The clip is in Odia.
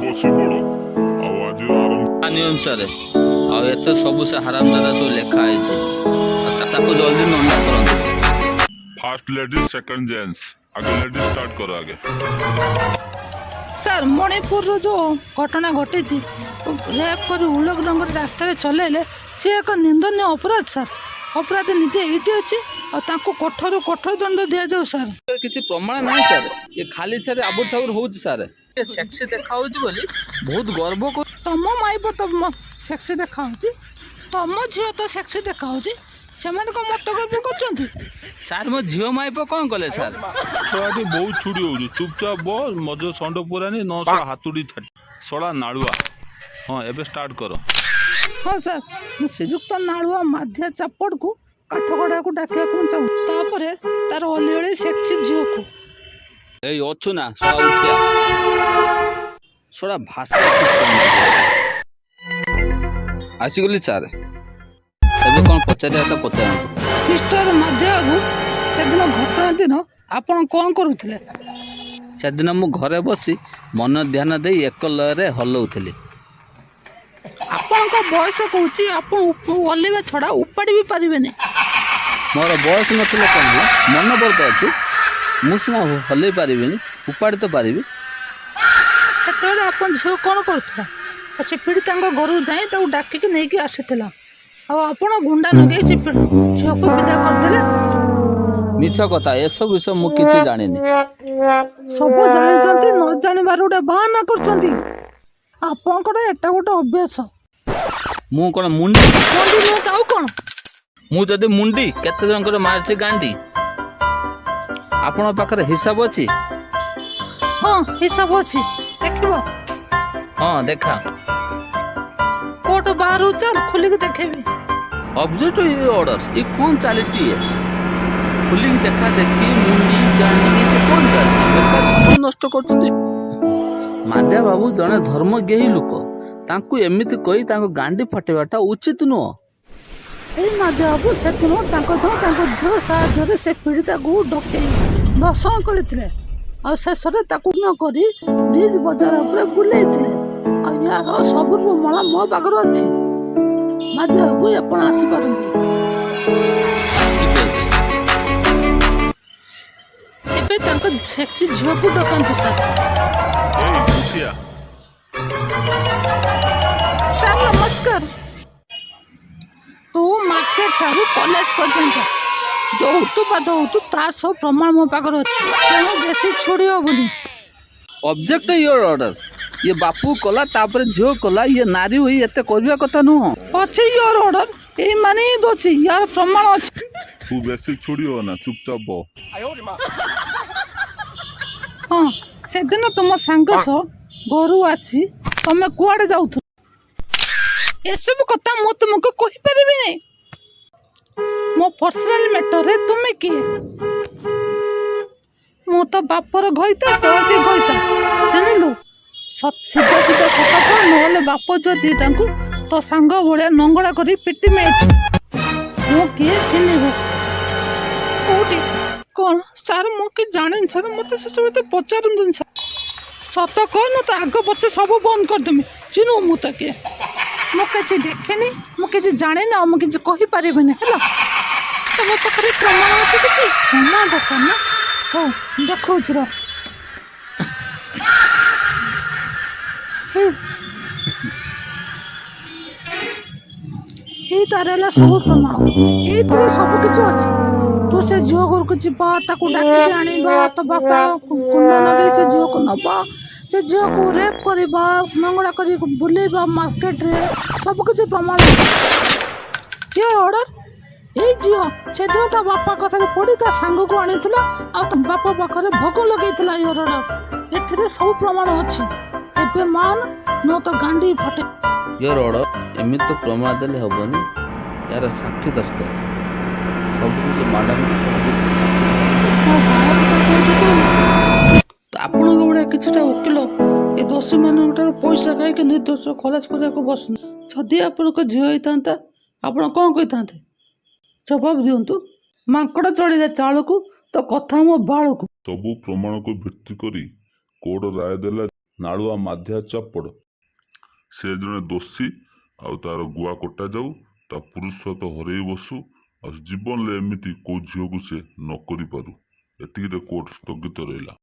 ବସି ପଡ଼। ଆଉ ଆଜିର ଆରମ୍ଭ ଆଇନ ଅନୁସାରେ ଆଉ ଏତେ ସବୁ ସେ ହାରାମଦାଦା ସବୁ ଲେଖା ହେଇଛି। ଆଉ ତାକୁ ଜଲ୍ଦି ନଣ୍ଡା କରନ୍ତୁ। First ladies, second gents. ଆଗେ ଲେଡିଜ ଷ୍ଟାର୍ଟ କର ଆଗେ। ସାର୍, ମଣିପୁରର ଯେଉଁ ଘଟଣା ଘଟିଛି, ରେପ୍ କରି ଉଲଗ୍ନ କରି ରାସ୍ତାରେ ଚଲେଇଲେ, ସେ ଏକ ନିନ୍ଦନୀୟ ଅପରାଧ ସାର୍। ଅପରାଧୀ ନିଜେ ଏଇଠି ଅଛି ଆଉ ତାଙ୍କୁ କଠୋରରୁ କଠୋର ଦଣ୍ଡ ଦିଆଯାଉ ସାର୍। କିଛି ପ୍ରମାଣ ନାହିଁ ସାର୍। ଇଏ ଖାଲି ସାର୍ ଆବୁର ଥାବୁର ହଉଛି ସାର୍। ସେକ୍ସି ଦେଖା ହଉଛି ବୋଲି ବହୁତ ଗର୍ବ କରୁ। ତମ ମାଇପ ତ ସେକ୍ସି ଦେଖାହେଉଛି, ତମ ଝିଅ ତ ସେକ୍ସି ଦେଖାହେଉଛି, ସେମାନେ କ'ଣ ମତ ଗର୍ବ କରୁଛନ୍ତି? ସାର୍, ମୋ ଝିଅ ମାଇପ କ'ଣ କଲେ ସାର୍? ଛୁଆଟି ବହୁତ ଛୁଡ଼ି ହଉଛି। ଚୁପଚାପ ବ, ମଜ ଷଣ୍ଡ ପୁରାନି ନଶହ ହାତୁଡ଼ି ଛାଟି ଶଳା ନାଳୁଆ। ହଁ, ଏବେ ଷ୍ଟାର୍ଟ କର। ହଁ ସାର୍, ମୁଁ ଶ୍ରୀଯୁକ୍ତ ନାଳୁଆ ମାଧିଆ ଚାପଡ଼କୁ କାଠଗଡ଼ାକୁ ଡାକିବାକୁ ମୁଁ ଚାହୁଁଛି, ତାପରେ ତାର ଅଲି ଅଳି ସେକ୍ସି ଝିଅକୁ। ଏଇ, ଅଛୁ ନା? ଶଳା ଉଠିଆ, ଶଳା ଭାଷା ଠିକ କରୁନାହାନ୍ତି। ଆସିଗଲି ସାର୍। ଏବେ କ'ଣ ପଚାରିବା ତ ପଚାରନ୍ତୁ। ମିଷ୍ଟର ମାଧିଆ ବାବୁ, ସେଦିନ ଘଟଣା ଦିନ ଆପଣ କ'ଣ କରୁଥିଲେ? ସେଦିନ ମୁଁ ଘରେ ବସି ମନ ଧ୍ୟାନ ଦେଇ ଏକ ଲୟରେ ହଲଉଥିଲି। ଆପଣଙ୍କ ବୟସ କହୁଛି, ଆପଣ ହଲେଇବା ଛଡ଼ା ଉପାଡ଼ି ବି ପାରିବେନି। ମୋର ବୟସ ନଥିଲେ କ'ଣ ହେଲା, ମନ ବଳ ତ ଅଛି। ମୁଁ ସିନା ହଲେଇ ପାରିବିନି, ଉପାଡ଼ି ତ ପାରିବି। ସେତେବେଳେ ଆପଣ ଝିଅ କ'ଣ କରୁଥିଲା? ଆଉ ସେ ପୀଡ଼ିତାଙ୍କ ଘରକୁ ଯାଇ ତାକୁ ଡାକିକି ନେଇକି ଆସିଥିଲା, ଆଉ ଆପଣ ଗୁଣ୍ଡା ଲଗେଇ ସେ ଝିଅକୁ ବିଦା କରିଦେଲେ। ମିଛ କଥା, ଏସବୁ ବିଷୟ ମୁଁ କିଛି ଜାଣିନି। ସବୁ ଜାଣିଛନ୍ତି, ନ ଜାଣିବାର ଗୋଟେ ବାହାନା କରୁଛନ୍ତି। ଆପଣଙ୍କର ଏଟା ଗୋଟେ ଅଭ୍ୟାସ। ମୁଁ କ'ଣ ମୁଣ୍ଡି? ମୁଣ୍ଡି ନୁହେଁ ତ ଆଉ କ'ଣ? ମୁଁ ଯଦି ମୁଣ୍ଡି, କେତେ ଜଣଙ୍କର ମାରିଛି ଗାଣ୍ଡି? ଆପଣଙ୍କ ପାଖରେ ହିସାବ ଅଛି? ହଁ, ହିସାବ ଅଛି, ଦେଖିବ? ହଁ, ଦେଖା। କୋର୍ଟ ବାହାରକୁ ଚାଲ, ଖୋଲିକି ଦେଖେଇବି। ଅବଜେକ୍ଟ ଅର୍ଡର, ଇଏ କ'ଣ ଚାଲିଛି? ଇଏ ଖୋଲିକି ଦେଖା ଦେଖି, ମୁଣ୍ଡି ଗାଣ୍ଡି, ସେ କ'ଣ ଚାଲିଛି? ବେକାର ସମୟ ନଷ୍ଟ କରୁଛନ୍ତି। ମାଧ୍ୟା ବାବୁ ଜଣେ ଧର୍ମଗେହୀ ଲୋକ, ତାଙ୍କୁ ଏମିତି କହି ତାଙ୍କ ଗାଣ୍ଡି ଫଟେଇବାଟା ଉଚିତ ନୁହଁ। ଏଇ ମାଧ୍ୟ ବାବୁ ସେଦିନ ତାଙ୍କ ତାଙ୍କ ଝିଅ ସାହାଯ୍ୟରେ ସେ ପୀଡ଼ିତାକୁ ଡକେଇ ଧର୍ଷଣ କରିଥିଲେ, ଆଉ ଶେଷରେ ତାକୁ ନ କରି ବ୍ରିଜ ବଜାର ଉପରେ ବୁଲେଇଥିଲେ। ଆଉ ୟାର ସବୁ ପ୍ରମାଣ ମୋ ପାଖରେ ଅଛି। ମାଧ୍ୟ ବାବୁ, ଆପଣ ଆସିପାରନ୍ତି। ଠିକ ଅଛି। ଏବେ ତାଙ୍କ ସେକ୍ସି ଝିଅକୁ ଡକାନ୍ତୁ ସାର୍। ଏଇ ମୁଖିଆ। ସାର୍, ନମସ୍କାର। ତୁ ମାର୍କେଟ ଠାରୁ କଲେଜ ପର୍ଯ୍ୟନ୍ତ ଯୋଉ ଉତୁପାତ ହଉଛୁ, ତାର ସବୁ ପ୍ରମାଣ ମୋ ପାଖରେ ଅଛି। ତେଣୁ ବେଶୀ ଛୋଡ଼ି ହବନି। ଅବଜେକ୍ଟ your order, ଇଏ ବାପୁ କଲା, ତାପରେ ଝିଅ କଲା। ଇଏ ନାରୀ ହୋଇ ଏତେ କରିବା କଥା ନୁହଁ। ଅଛି your order, ଏଇମାନେ ହିଁ ଦୋଷୀ, ୟାର ପ୍ରମାଣ ଅଛି। ତୁ ବେଶୀ ଛୁଡ଼ି ହ ନା, ଚୁପଚାପ ବ। ହଁ, ସେଦିନ ତୁମ ସାଙ୍ଗ ସହ ଘରୁ ଆସି ତମେ କୁଆଡ଼େ ଯାଉଥିଲ? ଏସବୁ କଥା ମୁଁ ତୁମକୁ କହିପାରିବିନି। ମୋ ପର୍ସନାଲ ମ୍ୟାଟରରେ ତୁମେ କିଏ? ମୁଁ ତ ବାପର ଘଇତା, ତୋର ବି ଘଇତା, ଜାଣିଲୁ? ସିଧା ସିଧା ସତ କହ, ନହେଲେ ବାପ ଝିଅ ଦିଟାଙ୍କୁ ତୋ ସାଙ୍ଗ ଭଳିଆ ନଙ୍ଗଳା କରି ପିଟିମି ଏଠି। ମୁଁ କିଏ ଚିହ୍ନିବୁ? କୋଉଠି କ'ଣ? ସାର୍, ମୁଁ କି ଜାଣିନି ସାର୍, ମୋତେ ସେସବୁ ଏତେ ପଚାରନ୍ତୁନି ସାର୍। ସତ କହ, ନା ତ ଆଗ ପଛ ସବୁ ବନ୍ଦ କରିଦେମି। ଚିହ୍ନୁ ମୁଁ ତ କିଏ? ମୁଁ କିଛି ଦେଖିନି, ମୁଁ କିଛି ଜାଣିନି, ଆଉ ମୁଁ କିଛି କହିପାରିବିନି। ହେଲା, ତମ ପାଖରେ ପ୍ରମାଣ ଅଛି କିଛି? ପ୍ରମାଣ ଦରକାର ନା? ହଉ, ଦେଖାଉଛି ର। ଏଇ ତାର ହେଲା ସବୁ ପ୍ରମାଣ। ଏଇଥିରେ ସବୁ କିଛି ଅଛି। ତୁ ସେ ଝିଅ ଘରକୁ ଯିବା, ତାକୁ ଡାକିକି ଆଣିବା, ତୋ ବାପା କୁଣ୍ଡା ଲଗେଇ ସେ ଝିଅକୁ ନବା, ସେ ଝିଅକୁ ରେପ୍ କରିବା, ନଙ୍ଗଳା କରି ବୁଲେଇବା ମାର୍କେଟରେ, ସବୁ କିଛି ପ୍ରମାଣ ଅଛି। ଅର୍ଡ଼ର, ଏଇ ଝିଅ ସେଦିନ ତା ବାପା କଥାରେ ପଡ଼ି ତା ସାଙ୍ଗକୁ ଆଣିଥିଲା ଆଉ ତା ବାପା ପାଖରେ ଭୋଗ ଲଗେଇଥିଲା। Your order, ଏଥିରେ ସବୁ ପ୍ରମାଣ ଅଛି। ଏବେ ମାନ, ନ ତ ଗାଣ୍ଡି ଫଟେ। Your order, ଏମିତି ତ ପ୍ରମାଣ ଦେଲେ ହେବନି, ୟାର ସାକ୍ଷୀ ଦରକାର। ସବୁକିଛି ମ୍ୟାଡ଼ାମକୁ ସବୁକିଛି ସାକ୍ଷୀ। ମୋ ବାଳ କଥା କହୁଛୁ ତୁ? ତ ଆପଣଙ୍କ ଭଳିଆ କିଛିଟା ଓକିଲ ଏ ଦୋଷୀମାନଙ୍କ ଠାରୁ ପଇସା ଖାଇକି ନିର୍ଦ୍ଦୋଷ ଖଲାସ କରିବାକୁ ବସୁନି। ଯଦି ଆପଣଙ୍କ ଝିଅ ହେଇଥାନ୍ତା, ଆପଣ କ'ଣ କହିଥାନ୍ତେ? ଜବାବ ଦିଅନ୍ତୁ। ମାଙ୍କଡ଼ ଚଳିଲା ଚାଳକୁ, ତ କଥା ମୋ ବାଳକୁ। ସବୁ ପ୍ରମାଣକୁ ଭିତ୍ତି କରି କୋର୍ଟ ରାୟ ଦେଲା। ନାଳୁଆ ମାଧିଆ ଚପଡ଼। ସେ ଜଣେ ଦୋଷୀ, ଆଉ ତାର ଗୁଆ କଟାଯାଉ, ତା ପୁରୁଷତ୍ୱ ହରେଇ ବସୁ, ଆଉ ଜୀବନରେ ଏମିତି କେଉଁ ଝିଅକୁ ସେ ନ କରିପାରୁ। ଏତିକିରେ କୋର୍ଟ ସ୍ଥଗିତ ରହିଲା।